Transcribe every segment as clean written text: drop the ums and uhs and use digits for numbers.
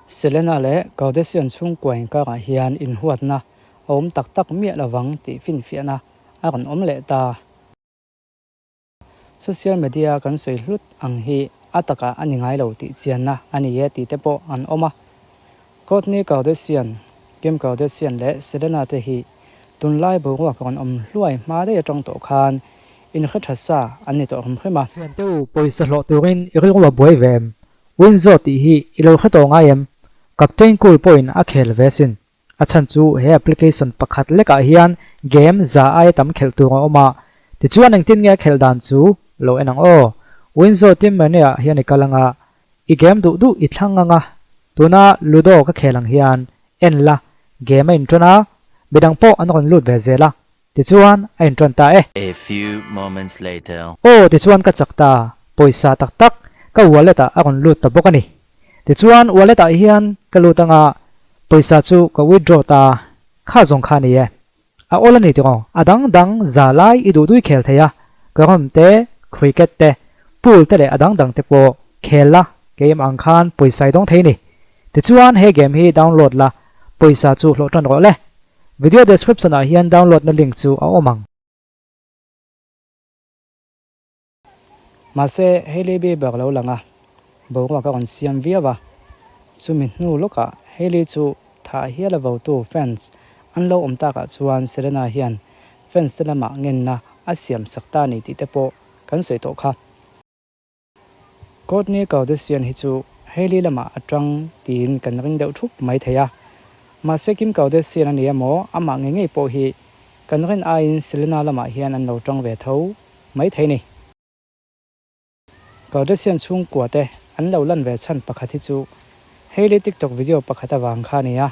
Selena leh Kardashian chhungkua inkarah hian inhuatna a awm tak tak miah lovang tih finfiahna a rawn awm leh ta. Social media kan sawi hlut ang hi a takah a ni ngai lo tih chianna a ni e tih te pawh an awm a. Kourtney Kardashian, Kim Kardashian leh Selena te hi tunlai boruak rawn awm hluai hma daih atang tawh khan inhre tha sa an ni tawh hrim hrim a. Thiante u, pawisa hlawh turin i rilru a buai ve em? Winzo tih hi i lo hre tawh ngai em? Captain Cool pawhin a khel ve asin. A chhan chu he application pakhat lekah hian game za aia tam khelh tur a awm a, tichuan engtin nge a khelh dan chu lo en ang aw. Winzo Team Mania ah hian i kal anga, i game duh duh i thlang anga, tuna Ludo ka khel ang hian en la, game a inṭawn a, midang pawh an rawn lut ve zel a, Tichuan a inṭawn ta e. A few moments later. Aw tichuan ka chak ta, pawisa tak tak ka wallet ah a rawn lut ta bawk a ni. Tichuan wallet ah hian ka lut anga pawisa chu ka withdraw ta kha zawng kha a ni e. A awl a ni tiraw, a dang dang za lai i duh dui khel thei a, carrom te, cricket te, pool te leh a dang dang te pawh khel la keimah ang khan pawisa i dawng thei a ni. Tichuan he game hi download la, pawisa chu hlawh tan rawh le. Video description ah hian download na link chu a awm ang. Mahse Hailey Bieber lo lang a, boruak a rawn siam viau a, chumi hnu lawkah Hailey chu thah hial a votu fans an lo awm takah chuan Selena hian fans te lamah ngenna a siam sak ta ni tih te pawh kan sawi tawh kha. Kourtney Kardashian hi chu Hailey lamah a tang tiin kan ring deuh thup mai thei a. Mahse Kim Kardashian a ni emaw amah ngei ngei pawh hi kan rin aiin Selena lamah hian an lo tang ve tho mai thei ni. Kardashian chhungkua te an lo lan ve chhan pakhat hi chu Hailey TikTok video pakhat avang kha a ni a.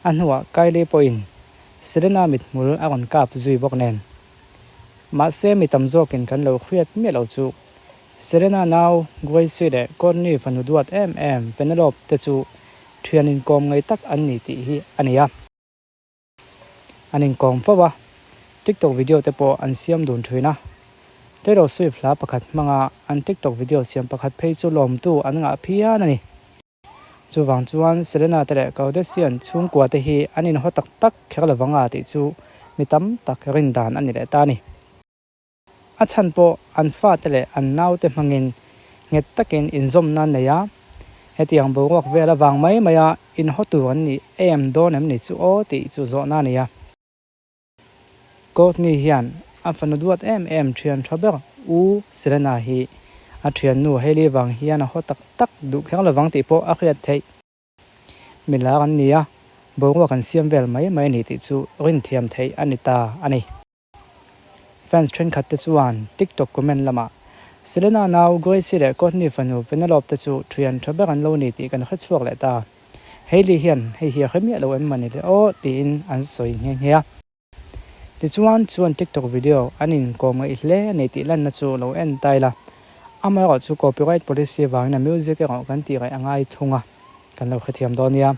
A hnuah Kylie pawhin Selena mithmul a rawn kap zui bawk nen. Mahse mi tam zawkin kan lo hriat miah lo chu Selena nau Gracie leh Kourtney fanu duat em em Penelope te chu thian inkawm ngei tak an ni tih hi a ni a. An inkawm fo a, TikTok video te pawh an siam dun thin a. Taylor Swift hla pakhat hmanga an TikTok video siam pakhat phei chu lawmtu an ngah phian a ni. Chuvang chuan Selena te leh Kardashian chhungkua te hi an inhaw tak tak kher lo vang a tih chu mi tam tak rin dan a ni leh ta a ni. A chhan pawh an fate leh an naute hmangin nghet takin inzawmna an nei a, hetiang boruak vel avang mai maia inhaw tur an nih em dawn em ni chu aw tih chu zawhna a ni a. Kourtney hian a fanu duat em em thian tha ber U Selena hi a thiannu Hailey vang hian a haw tak tak duh kher lovang tih pawh a hriat theih. Milar an ni a, boruak an siam vel mai mai a ni tih chu rinthiam theih a ni ta a ni. Fans thenkhat te chuan TikTok comment lamah Selena nau Gracie leh Kourtney fanu Penelope te chu thian tha ber an lo ni tih kan hrechhuak leh ta. Hailey hian hei hi a hre miah lo em mawni le aw tiin an sawi nghe nghe a. Tichuan chuan TikTok video an inkawm ngaih hle a ni tih lanna chu lo en ta ila. Amaherawh chu copyright policy avangin a music erawh kan tih raih a ngai thung a, kan lo hrethiam dawn nia.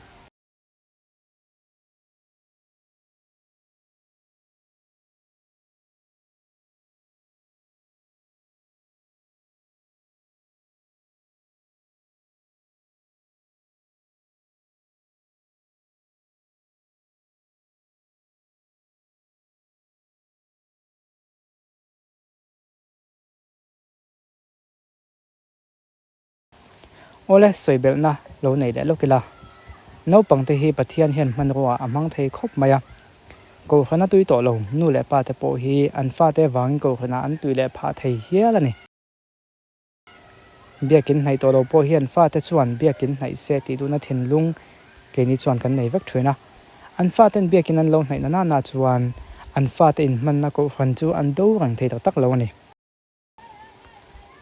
Awle sawi belhna lo nei leh lawk ila, naupangte hi Pathian hian hmanrua a hmang thei khawp mai a. Kohhrana tui tawh lo nu leh pa te pawh hi an fate vangin kohhranah an tui leh phah thei hial a ni. Biakin hnaih tawh lo pawh hian fate chuan biakin hnaih se tih duhna thinlung keini chuan kan nei vek thin a. An faten biakin an lo hnaih na nana chuan an fate inhmanna kohhran chu an do reng thei tak tak lo a ni.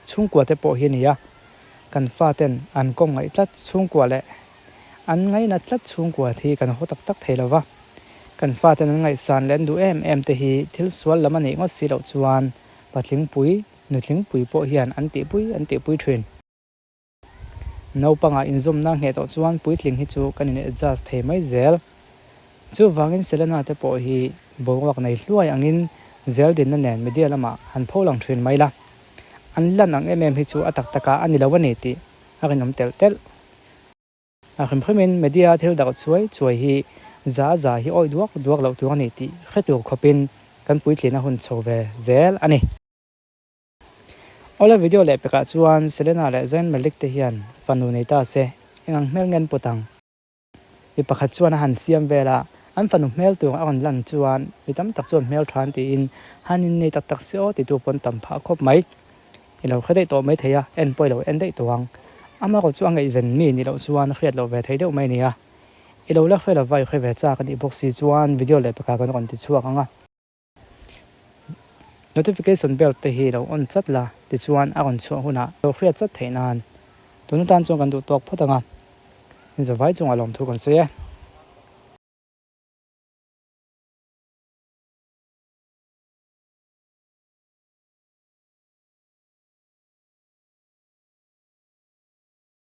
Chhungkua te pawh hi a ni a, kan faten an kawm ngaih tlat chhungkua leh an ngaihna tlat chhungkua hi kan haw tak tak thei lo va. Kan faten an ngaihsan leh an duh em em te hi thil sual lam a nih ngawt si loh chuan patlingpui Nutlingpui pawh hian an tihpui an tihpui thin. Naupangah inzawmna ngheh tawh chuan puitling hi chu kan in adjust thei mai zel. Chuvangin Selena te pawh hi boruak nei hluai angin zel dinna nen media lamah han pho lang thin mai la. An lan ang em em hi chu a tak takah a ni lo a ni tih a rinawm telh telh. A hrim hrimin media thil darh chuai chuai hi za za hi awih duak duak loh tur a ni tih hre tur khawpin kan puitlina hun chho ve zel a ni. Awle video leh pekah chuan Selena leh Zayn Malik te hian fanu nei ta se eng ang hmel nge an put ang? Mi pakhat chuan a han siam vel a, an fanu hmel tur a rawn lan chuan mi tam tak chuan hmel tha an tiin han innei tak tak se aw titu pawn tam phah khawp mai. I lo hre daih tawh mai thei a, en pawh i lo en daih tawh ang. Amaherawh chu a ngaihven mi nih loh chuan hriat loh ve thei deuh mai a ni a. I lo la hre lova i hre ve chak a nih bawk si chuan video leh pakhat kan rawn ti chhuak ang a. Notification bell te hi lo on chat la tichuan a rawn chhuah hunah lo hriat chat theih nan tun atan chuan kan duh tawk phawt ang a, inzawvai chungah lawmthu kan sawi e.